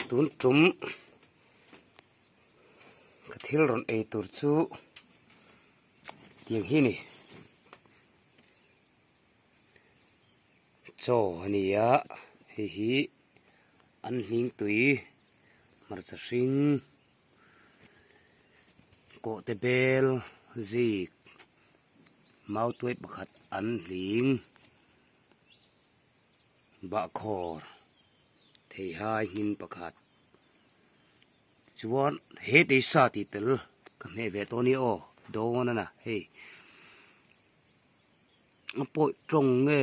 Tun tum ka thil rawn ei tur chu tiang hi ni. Chaw a ni a, hei hi an hling tui hmarcha hring kawhte bel zik mautuai pakhat an hling. Bahkhawr theihai hmin pakhat chuan he teisa tih tel ka hmeh ve tawh a ni aw dawn a na hei a pawi tawng nge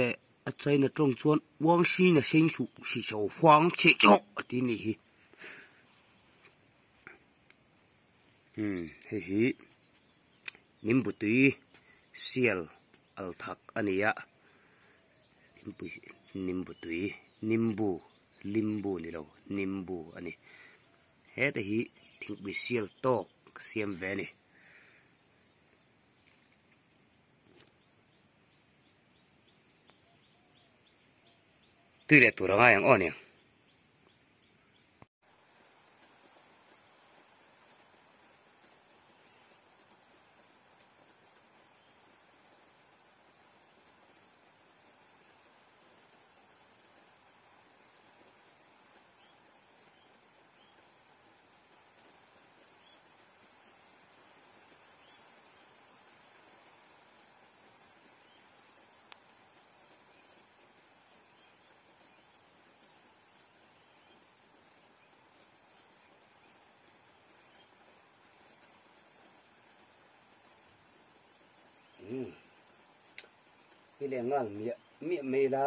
a china tawng chuan uang sin a seng suh si chho huang chhe chawh a ti a nih hi umm hei hi nimbu tui sial al thak a ni a. Nimbu tui nimbu limbu ni lo nimbu a ni heta hi thingpui sial tawk ka siam ve a ni. Tui leh tur a ngai ang aw nia. Hi leh ngal miah miah mai la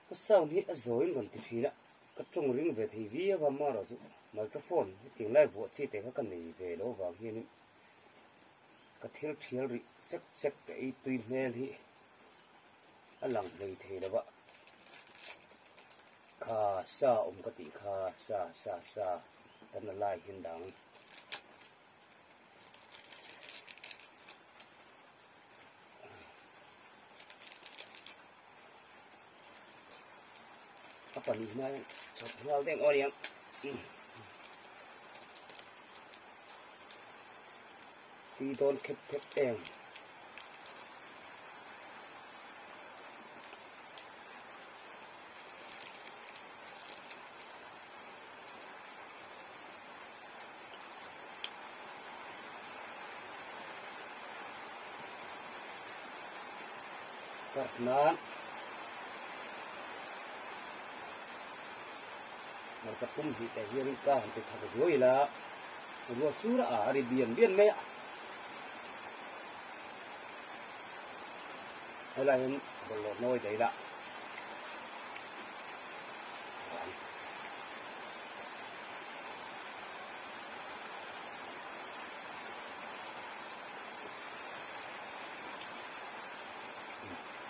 ka sound hi a zawiin rawn ti thin a ka tawng ring ve thei viau a marawh chu microphone hetiang lai vuah chi te kha ka nei ve lo vang hianin ka thil thial rih chek chek ka ei tui hmel hi a lang hlei thei lo va kha sa awm ka tih kha sa sa sa kan la lai hian dang. A pahnih hma hian chhawp nghal deuh aw niang. Tui dawn khep khep em. First nan hmarcha pum hnih te hian ka han ti thak zuai ila ruah sur a a ri bian bian mai a helai hian bawlhhlawh nawi daih ila.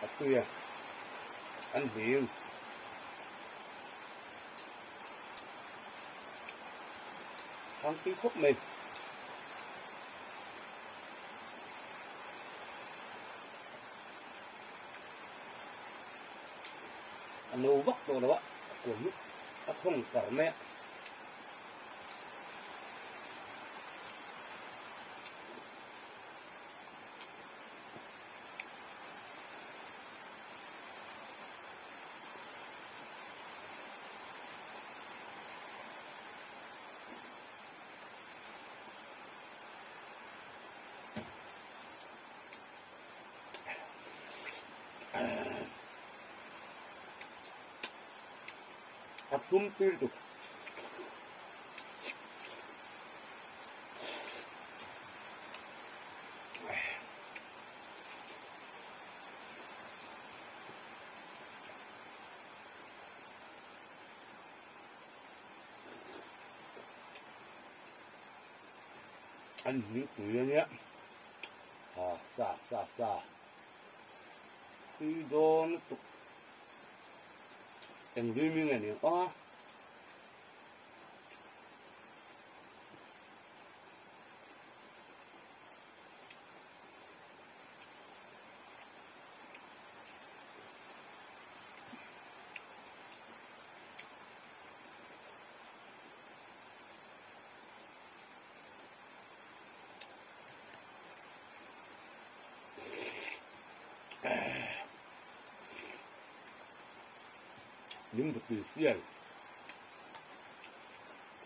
A tui a an hlim thang tui khawp mai. A no vak tawh lo a a kuam hi a khawng far mai a. A thlum pir tuk. An hming pui a nia. Ha sa sa sa. Tui dawn lutuk. Eng ri mi nge ni ang aw. Limbu tui sial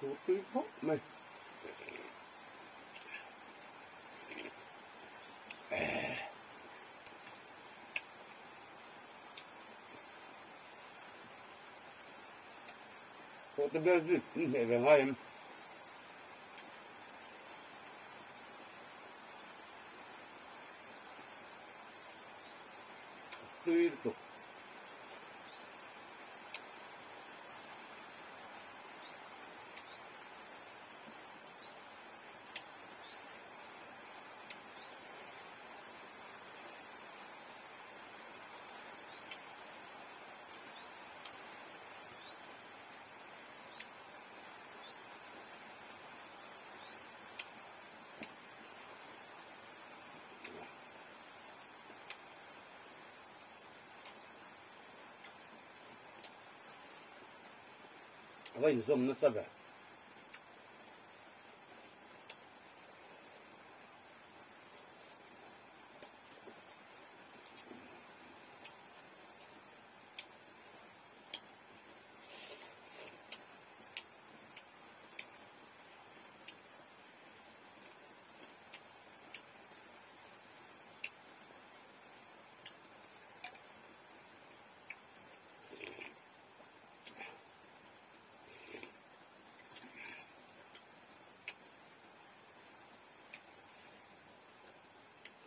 thur tui khawp mai. Tawhte bel zui in hneh ve ngai em? Tui lutuk. A va inzawm nasa ve.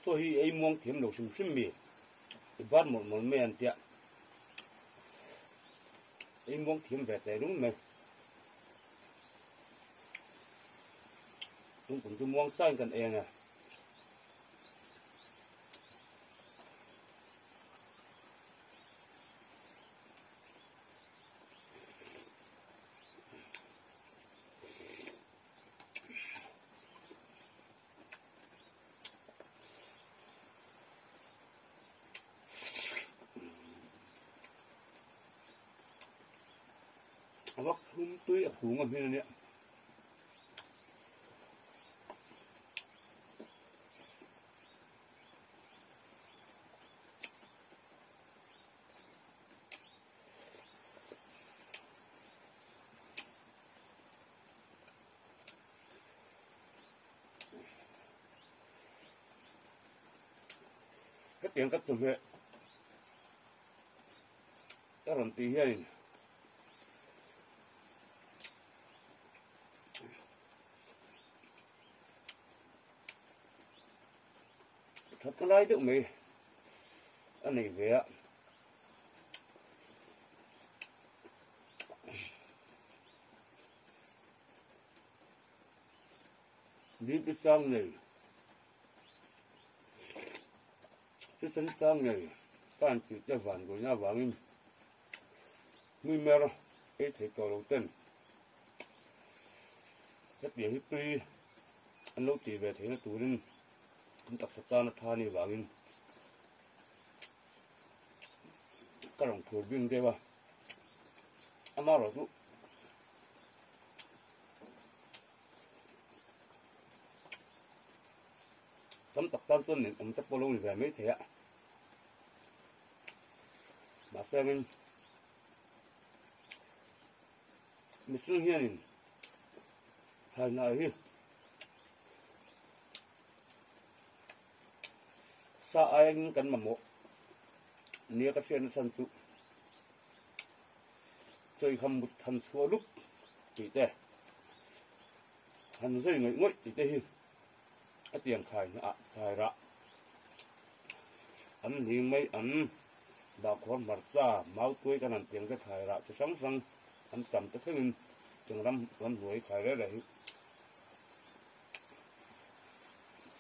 Chaw hi ei muang thiam lo hrim hrim mi i bar mawlh mawlh mai an tia ei muang thiam ve teh rung mai tun kum chu muang chain kan eng a. A vak thlum tui a kung a hmin a nia. Hetiang ka chawhmeh ka rawn tih hianin Thatna lai deuh mai a nei ve a. BP sang nei thisen sang nei tan tih te van gawina avangin hmui mer ei thei tawh lo ten hetiang hi tui an lo tih ve theihna turin an taksa tan a tha anih vangin ka rawn phur bing deuh a amaherawhchu tam tak tan chuan nen awm te pawh lo ni ve mai thei a mahse angin mihring hianin thlai hi sa aiin kan mamawh nia ka hriatna chhan chu chawiham mut han chhuah lup tih te han zai ngawih ngawih tih te hi a tiang khai hna ah thlai rah an hling mai an bahkhawr hmarcha mau tuai kan han tiang te thlai rah chi hrang hrang an tam te thlengin tiang ram ramhnuai thlai reng reng hi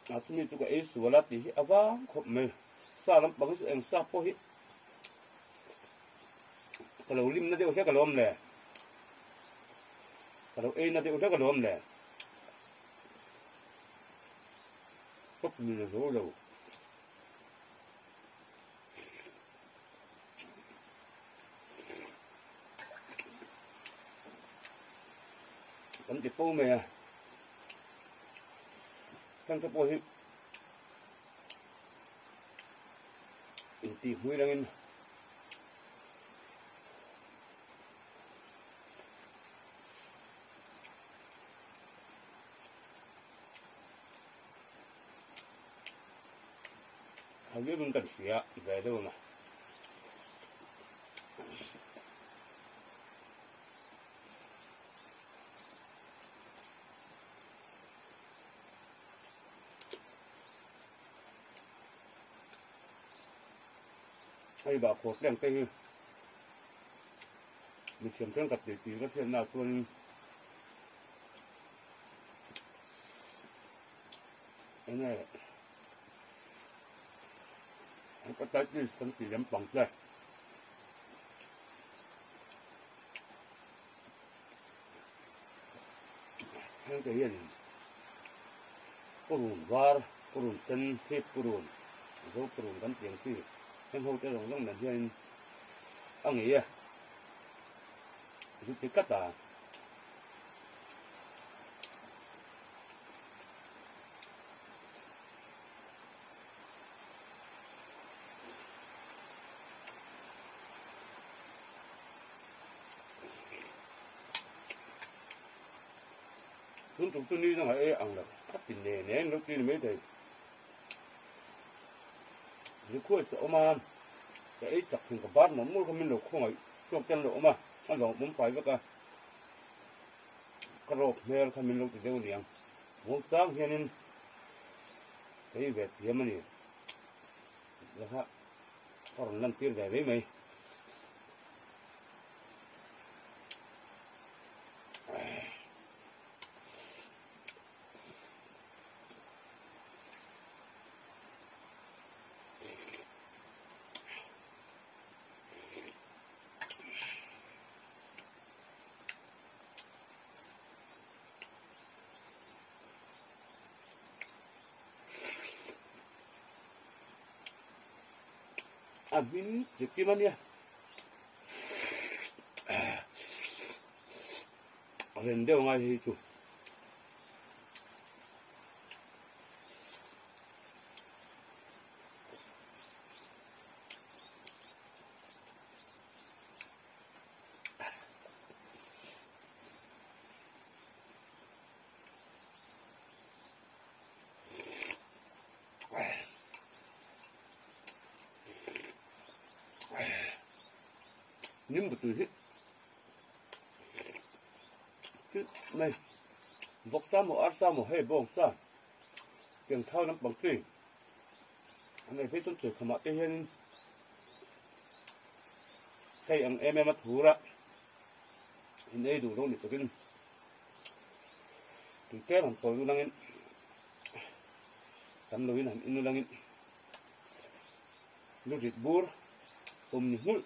A chumi chu ka ei sual a tih hi a vang khawp mai. Sa lampang hi chu eng sa pawh hi ka lo lim na deuh hlek alawm le. Ka lo ei na deuh hlek alawm le. Ka pum na zo lo. Kan ti fo mai a. Heng te pawh hi intih hmui rengin Tha viauin kan hria ve deuh ang a. Hei bahkhawr tlem te hi mithiam thenkhat tih tih ka hriatna ah chuanin enge hepatitis kan tih lampang te heng te hianin purun var purun sen thip purun zo purun kan tih ang chi heng ho te zawng zawng nen hianin a ngei a zu ti tlat a. Tun tum chu ni dangah e ang lo a ti ne ne an lo ti ni maithei. Request a awm a, ka ei chak thin ka bar mawlh mawlh kha min lo khawngaih chhuak te an lo awm a, a lawmawm fai vek a, ka rawp hmel kha min lo ti deuh aniang. Muangchang hianin ka ei ve thiam a ni. Lekha ka rawn lantir ve mai mai. A hming chikim a nia. Rem deuh ngai hi chu. Nimbu tui hi mai vawk sa maw ar sa maw hei bawng sa tiang thau lampang chi an ei phei chuan chawi khamah te hianin hei ang em em a thur a in ei duh lo ni takin tui tlem han tawi ulangin tam loin han in ulangin lu rit bur awm ni hmulh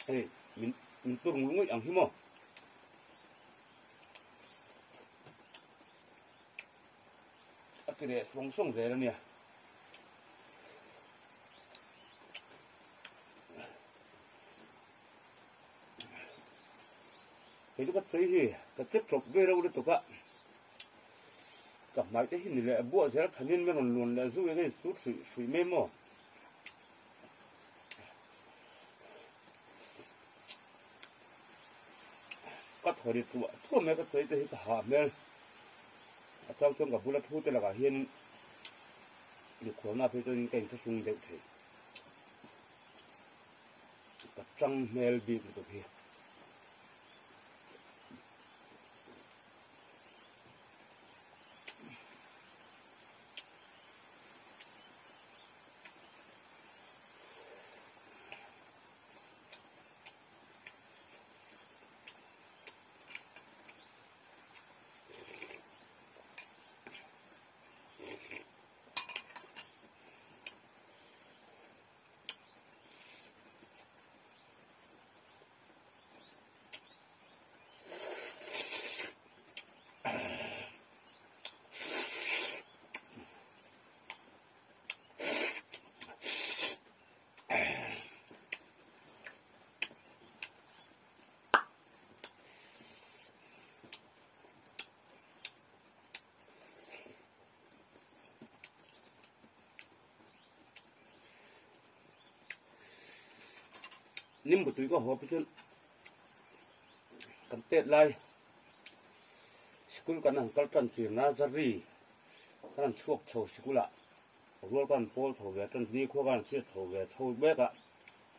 hei min min tur ngul ngawih ang hi maw. A ti leh sawng sawng zel a nia. Kei chu ka chei hi ka che tawp ve reuh lutuk a, ka hmai te hi ni leh buah zel thanin min rawn luan leh zui a ka insut hruih hruih mai maw. Ka thaw ri tuah tuah mai ka chei te hi ka hah hmel a chang chuan ka bula thu te lakah hianin mikhualna phei chuanin ka inthlahrung deuh thei. Ka tang hmel bik lutuk hi. Nimbu tui ka haw pi chuan kan tet lai sikul kan han kal tan tir na zari kan han chhuak chho sikulah. Rual kan pawl chho ve tan nikhua kan hriat chho ve chho mek a,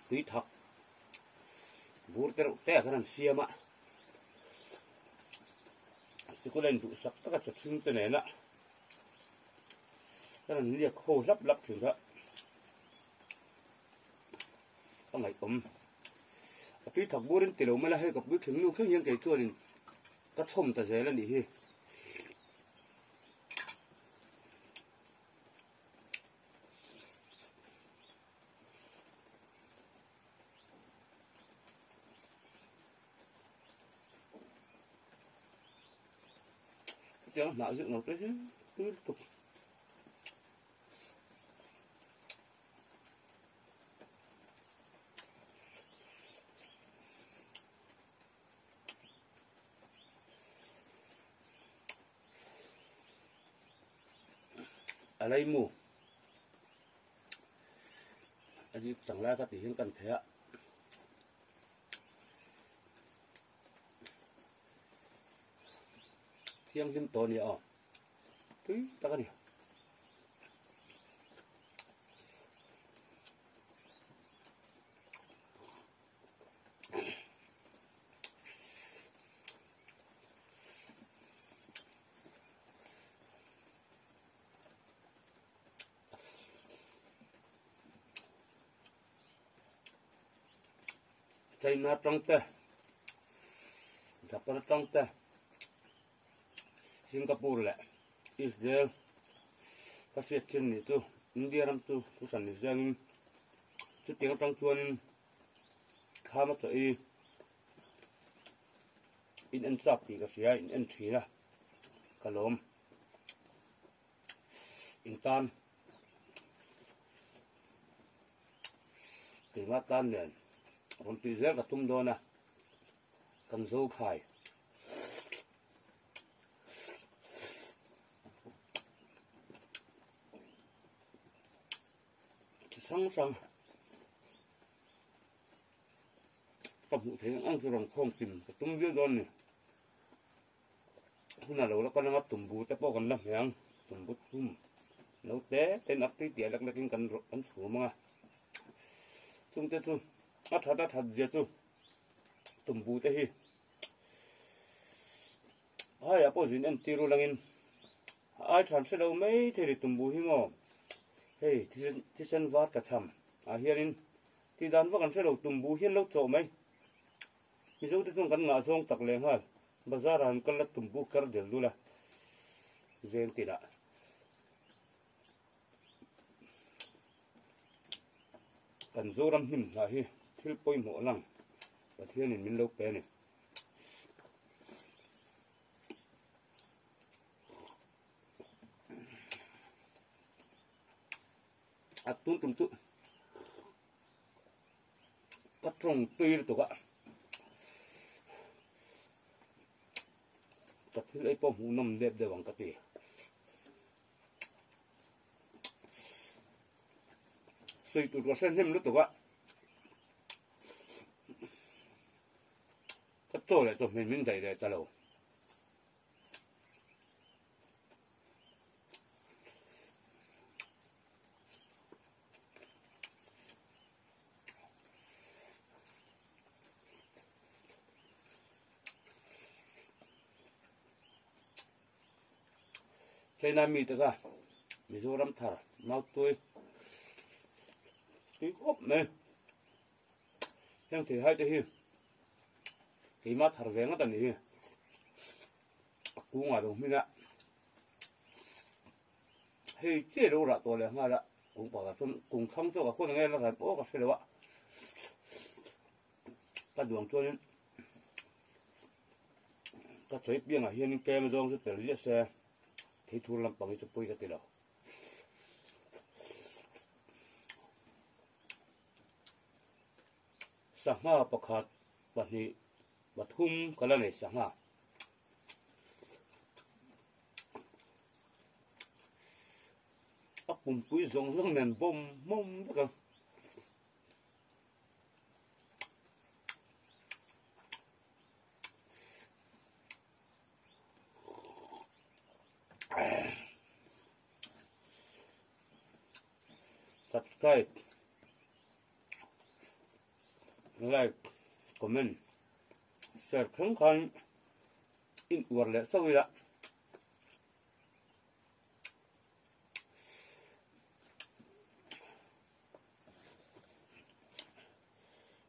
tui thak bur te reuh te ah khan an siam a, sikul a induhsak taka chaw thing te nena kan han liak ho hlap hlap thin kha a ngaihawm. A tui thak burin ti lo mai la, hei ka puitling nu thleng hian kei chuanin ka chhawm ta zel a nih hi. Hetiang hnah zeuh lo te hi tui lutuk. A lei mu a dik chang lai kha ti hian kan thei a thianghlim tawh a ni aw tui tak a ni. China tang te Japan tang te Singapore leh Israel ka hriat thin nih chu India ram chu thuhran ni zengin chutiang atang chuanin thlam a chaw i in en chak tih ka hria in en thin a ka lawm in tan keimah tan nen rawn tih zel ka tum dawn a kan zo khai. Chi hrang hrang ka hmuh theih ang ang chu rawn khawm kim ka tum viau dawn a ni. Hun a lo la kal anga tumbu te pawh kan la hmeh ang tumbu thum no te ten a tui piah lek lek in kan kan chhum anga chung te chu a that a that zia chu tumbu te hi Haiah pawh zin entir ulangin a ai than hre lo mai thei ri tumbu hi maw hei thisen var ka cham ah hianin tih dan vak an hre lo tumbu hian lo chawh mai Mizo te chuan kan ngah zawng tak leh nghal bazar ah an kal la tumbu kar del dul a veng tinah. Kan Zoram hnim hnah hi thil pawimawh lang Pathianin min lo pe a ni. A tun tum chu ka tawng tui lutuk a ka thil ei pawh hmuh nawm dep deuh ang ka ti. Sawi tur ka hre hnem lutuk a. Ka chaw leh chawhmeh min daih leh ta lo. China mi te kha Mizoram thar Mautui tui khawp mai heng thei hai te hi keimah thar ve ngawt a ni hi a kungah lo hmin a hei chiah lo rah tawh leh nghal a kung pakhat chuan kung thlang chu ka khawn ang e la ran pawh ka hre lo a ka duang chuanin Ka chawi piangah hianin tlem zawng chu tel ziah se thei thur lampang hi chu pawi ka ti lo. Sangha pakhat pahnih pathum ka la nei sangha. A pumpui zawng zawng nen bawm hmawm vek ang. Subscribe, like, comment, share thleng khan in uar leh chauh ila.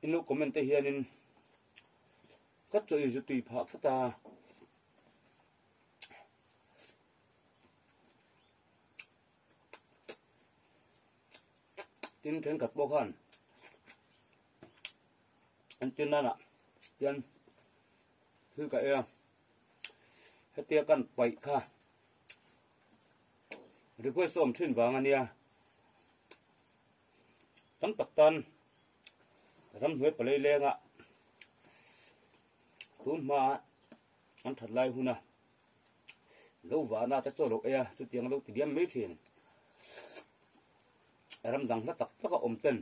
In lo comment te hianin ka chaw in zu tui phah tlat a. Tin thenkhat pawh khan an tin nana tian thil ka ei a hetia kan paih kha request awm thin vang ania tam tak tan ramhnuai palei lenga tun hma an that lai huna lo vahna te chaw lo ei a chutiang lo ti diam mai thin ram dang hla tak tak a awm ten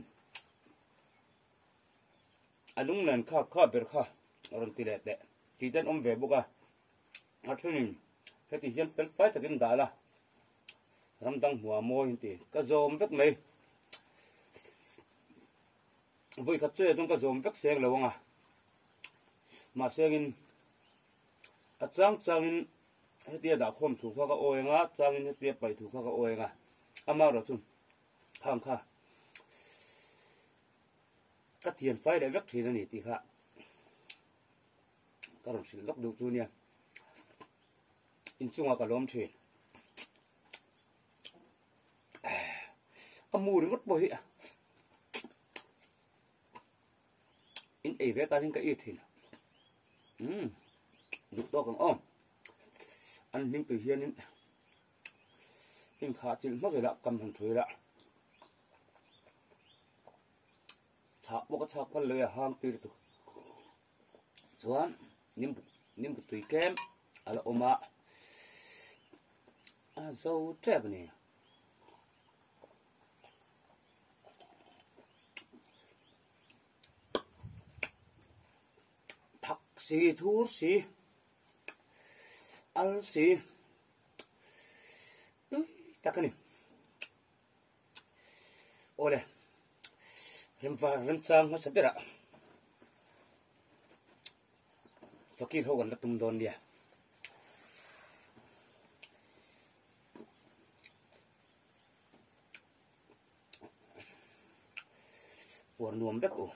a lunglen kha kha ber kha a rawn ti leh teh tih ten awm ve bawk a a thenin heti hian fel fai takin dah la ram dang hmuh a mawi an ti ka zawm vek mai vawikhat chu chuan ka zawm vek seng lo anga mahse angin A chang changin hetia dahkhawm thu kha ka awi anga, changin hetia paih thu kha ka awi anga. Amaherawh chu khang kha ka thian fai leh vek thin a ni tih kha ka rawn hrilh lawk duh chu nia. Inchungah ka lawm thin. A mu ringawt pawh hi in ei ve tan hian ka it thin. Umm duh tawk ang aw. An hming tui hianin inkhah chilh hmak ila kam han thui ila chhah pawh ka chhak phal lo a hang tir tu chuan nimbu nimbu tui tlem a la awm a a zo tep a ni. Thak si thur si al si tui tak a ni. Awle remva remchang hmasa berah chawkil ho kan la tum dawn nia. Puar nuam vek u.